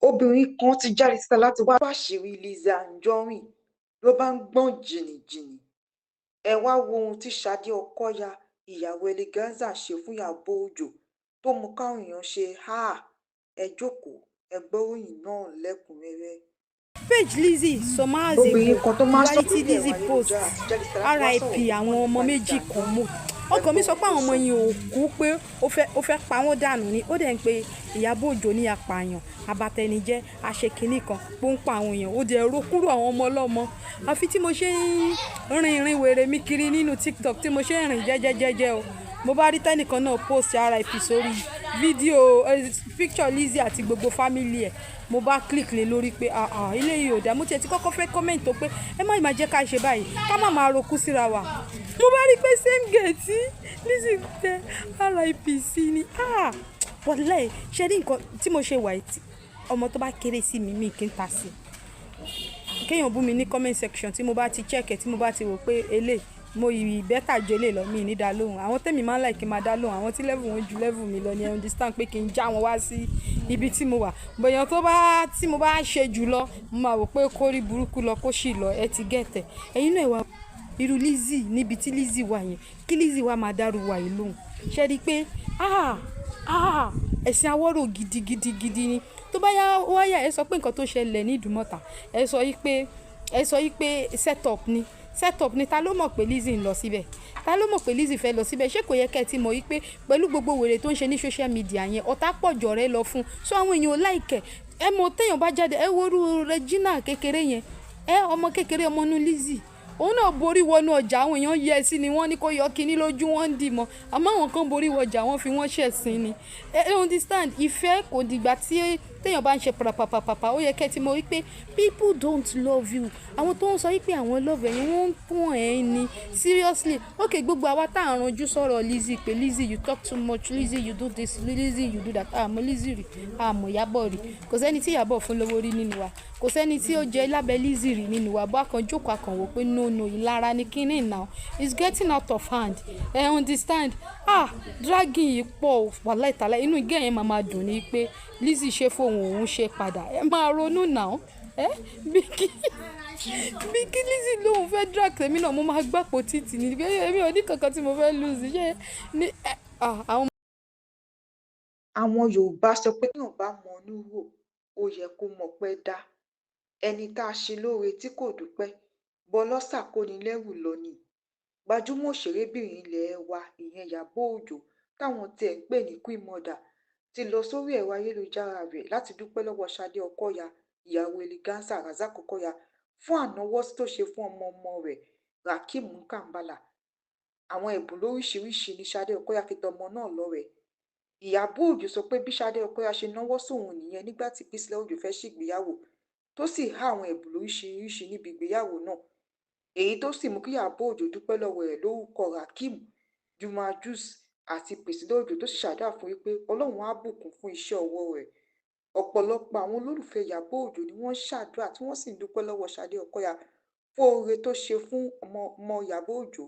Obìnrin kan ti jáde síta láti wáá báṣìírí Lizzy Anjorin ló bá ń gbọ̀n jìnnìjìnnì. Ẹ wáá wo ohun tí Ṣadé Ọkọyà ìyàwó Eleganza ṣe fún Ìyábọ̀ Ọjọ́ tó mú káwọn èèyàn ṣe háà. Ẹ jókòó, ẹ gbọ́ròyìn náà lẹ́kùn-ún-rẹ́rẹ́. Page Lizzy some hours Obìnrin ago, kan tó máa ń wáyé sọ̀rọ̀ tí lórí ẹ̀rọ Lizzy post ayélujára ti jáde síta láti wá RIP sọ̀rọ̀ púpọ̀ àwọn ọmọ nípa Lizzy méjì kan Anjorin. Mọ́ Ẹ ọkàn mi gbọ́ sọ ohun pé tó àwọn ọmọ sọ. yẹn ò kú, pé ó fẹ́ pa wọ́n dànù ni. Ó dẹ̀ ń pe Ìyábọ̀ Òjó ní apààyàn, abatẹnijẹ́, aṣekínní kan pó ń pa àwọn èèyàn. Ó dẹ̀ ro kúrò àwọn ọmọ ọlọ́mọ. Àfi tí mo ṣe ń rin ìrìn wèrè mi kiri nínú TikTok, tí mo ṣe ń rìn jẹ́jẹ́jẹ́jẹ́ o, mo bá rí tẹ́nìkan náà post RIP sórí fídíò picture Lizzy àti gbogbo family ẹ̀. Mo bá click lé lórí pé, "Ah ah, ilé yìí ò dá." Mo tiẹ̀ ti kọ́kọ́ fẹ́ comment tó pé ẹ má má jẹ́ ká ṣe báyìí, ká má máa rokú síra wa. Mo bá rí pé same girl tí Lizzy tẹ RIP sí ni. Ah, wàláì, ṣe rí nǹkan tí mo ṣe wà yìí, ọmọ tó bá kéré sí mi, mi kì í ta sí kéèyàn bú mi ní comment section. Tí mo bá ti check ẹ̀, tí mo bá ti wò pé eléyìí mo yìí better ju eléyìí lọ, mi ní dá lóhùn. Àwọn tèmi máa ń like kí n máa dá lóhùn, àwọn tí level wọn ju level mi lọ ni. I understand pé kí n já wọn wá sí ibi tí mo wà bóyá tó bá tí mo bá ṣe jù lọ, mo máa wò pé kó rí burúkú lọ, kó sì lọ. Ẹ ti get ẹ̀. Ẹ̀yin náà, wá irú Lizzy níbi tí Lizzy wà yẹn, kí Lizzy wá máa dárú wa yìí lóhùn. Ṣe rí i pé, ah ah, ẹ̀sìn awọ́rò gidigidi ni. Tó bá yá wáyà, ẹ sọ pé nǹkan tó ṣẹlẹ̀ ní Ìdúmọ̀tà, ẹ sọ yí pé set up ni, set up ni. Ta ló mọ̀ pé Lizzy ń lọ síbẹ̀? Ta ló mọ̀ pé Lizzy fẹ́ lọ síbẹ̀? Ṣé kò yẹ kẹ́ ẹ ti mọ̀ yí pé pẹ̀lú gbogbo wèrè tó ń ṣe ní social media yẹn, ọ̀tá pọ̀ jọ̀rẹ́ lọ fún so àwọn èèyàn ò like ẹ̀? Ẹ mọ̀ téèyàn bá jáde, ẹ wo irú Regina kékeré yẹn, ẹ ọmọ kékeré, ọmọ inú Lizzy, òun náà borí wọnú ọjà, àwọn èèyàn yẹ sí ni, wọ́n ní kó yọ kinní lójú, wọ́n ń dì mọ́. Àmọ́ àwọn kan borí wọjà, wọ́n fi wọ́n ṣẹ̀sín ni. Ẹ understand, ìfẹ́ kò dìgbà tí téèyàn bá ń ṣe pàràpàpàpà. Ó yẹ kẹ́ ẹ ti mọ̀ wípé people don't love you. Àwọn tó ń sọ wípé àwọn love ẹ̀yin, wọ́n ń tún ẹ̀ ní. Seriously. Okay, gbogbo àwa tá à ń ranjú sọ̀rọ̀ Lizzy pé, "Lizzy, you talk too much. Lizzy, you do this. Lizzy, you do that." Àmọ́ Lizzy rí, àmọ́ Ìyábọ̀ rí. Kò sẹ́ni tí Ìyábọ̀ fún lówó rí nínú wa, kò sẹ́ni tí ó jẹ́ lábẹ́ Lizzy rí nínú wa. Bá kan jókòó, akàn wò pé no, no, ìlara ni kíní now it's getting out of hand. Ẹ understand? Ah, dragging yìí pọ̀. Wàláì tàláì, inú girl yẹn máa ma dùn ní pé Lizzy ṣe fóun, òun ṣe padà. Ẹ máa ronú now. Ẹ bí kí Lizzy lóun fẹ́ drag tèmi náà, mo máa gbàpò títì ní. Èmi ò ní kankan tí mo fẹ́ lose. Ṣé ní àwọn. Àwọn Yorùbá sọ pé téèyàn bá mọnú rò, ó yẹ kó mọpẹ́ dá. Ẹni tá a ṣe lóore tí kò dúpẹ́, bọlọ́ṣà kó ni lẹ́rù lọ ni. Gbajúmọ̀ òṣèrébìnrin ilé wa, ìyẹn Ìyábọ̀ Ọjọ́ táwọn tiẹ̀ ń pè ní Queen Mother, ti lọ sórí ẹ̀rọ ayélujára rẹ̀ láti dúpẹ́ lọ́wọ́ Ṣadé Ọkọyà, ìyàwó Eleganza Rasaq Ọkọyà, fún ànáwọ́sí tó ṣe fún ọmọ ọmọ rẹ̀ Rakeem Mkambala. Àwọn ẹ̀bùn lóríṣiríṣiì ní Ṣadé Ọkọyà fi ta ọmọ náà lọ́rẹ. Ìyábọ̀ Ọjọ́ sọ pé bí Ṣadé Ọkọyà ṣe náwó sóun nìyẹn nígbà tí Priscilla Ọjọ́ fẹ́ ṣègbéyàwó, tó sì há àwọn ẹ̀bùn lóríṣiríṣi níbi ìgbéyàwó náà, èyí tó sì mú kí Ìyábọ̀ Ọjọ́ dúpẹ́ lọ́wọ́ rẹ̀ lórúkọ Rakeem, Juma Jux àti Priscilla Ọjọ́, tó sì ṣàdúrà fún wípé Ọlọ́run á bùkún fún iṣẹ́ ọwọ́ rẹ̀. Ọ̀pọ̀lọpọ̀ àwọn olólùfẹ́ Ìyábọ̀ Ọjọ́ ni wọ́n ń ṣàdúrà tí wọ́n sì ń dúpẹ́ lọ́wọ́ Ṣadé Ọkọyà fún oore tó ṣe fún ọmọ ọmọ Ìyábọ̀ Ọjọ́.